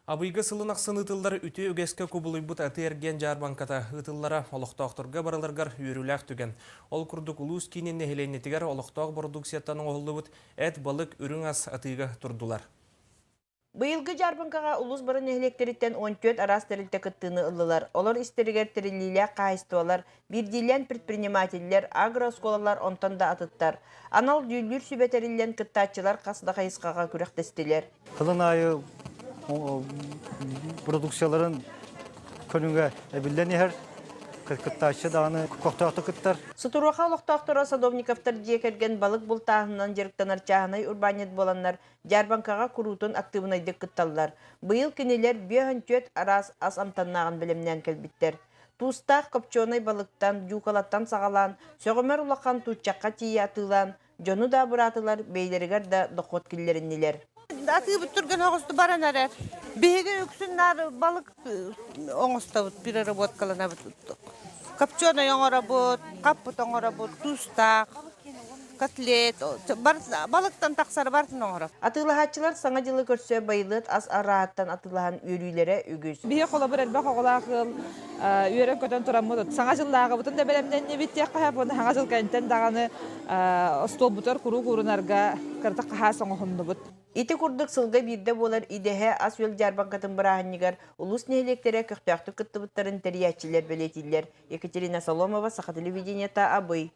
Абыйга сылын ахсын ыытыллар үтүө үгэскэ кубулуйбут атыы-эргиэн дьаарбаҥката ыытыллара олохтоохторго барыларыгар үөрүүлээх түгэн. Ол курдук улуус киинин нэһилиэнньэтигэр олохтоох бородууксуйаттан оҥоһуллубут эт, балык, үрүҥ ас атыыга турдулар. Быйылгы дьаарбаҥкаҕа улуус бары нэһилиэктэриттэн 14 араас тэрилтэ кыттыыны ыллылар. Олор истэригэр тэриллиилээх хаһаайыстыбалар, биирдиилээн предпринимателлэр, агрооскуолалар онтон да атыттар. Анал дьүүллүүр сүбэ тэриллэн кыттааччылар хас да хайысхаҕа күрэхтэстилэр. Сылын аайы продукцияларын көрүҥэ эбиллэн иһэр, кыттааччы даҕаны көхтөөхтүк кыттар. Сутуруоха олохтоохторо Садовниковтар дьиэ кэргэн балык бултааһынынан дьарыктанар чааһынай урбаанньыт буоланнар, дьаарбаҥкаҕа куруутун актыыбынайдык кытталлар. Быйыл кинилэр 54 араас ас амтаннааҕын бэлэмнээн кэлбиттэр. Туустаах копчуонай балыктан, дьуукалаттан саҕалаан, сөҕүмэр улахан тууччахха тиийэ атыылаан, дьону да абыраатылар, бэйэлэригэр да дохуот киллэриннилэр. Атыыбыт түргэн оҕусту баран эрэр. Биһиги үксүн наар балык оҥостобут, переработкаланабыт. Копченый оҥоробут, хаппыт оҥоробут, туустаах, котлет, балыктан тахсар барытын оҥорор. Атыылаһааччылар Саҥа дьылы көрсө байылыат ас арааһыттан атыылаһан үөрүүлэрэ үгүс. Биһи холобур элбэх оҕолоох ыал үөрэн-көтөн тураммыт Саҥа дьыллааҕыбытын да бэлэмнэннибит диэххэ сөп уонна Саҥа дьыл кэнниттэн даҕаны остуолбутугар куруук уурунарга кыратык хаһаас оҥоһуннубут. Ити курдук сылга биирдэ буолар идэһэ ас-үөл дьаарбаҥкатын бырааһынньыгар улуус нэһилиэктэрэ көхтөөхтүк кыттыбыттарын тэрийээччилэр бэлиэтииллэр. Екатерина Соломова, Саха телевидениета, Абый.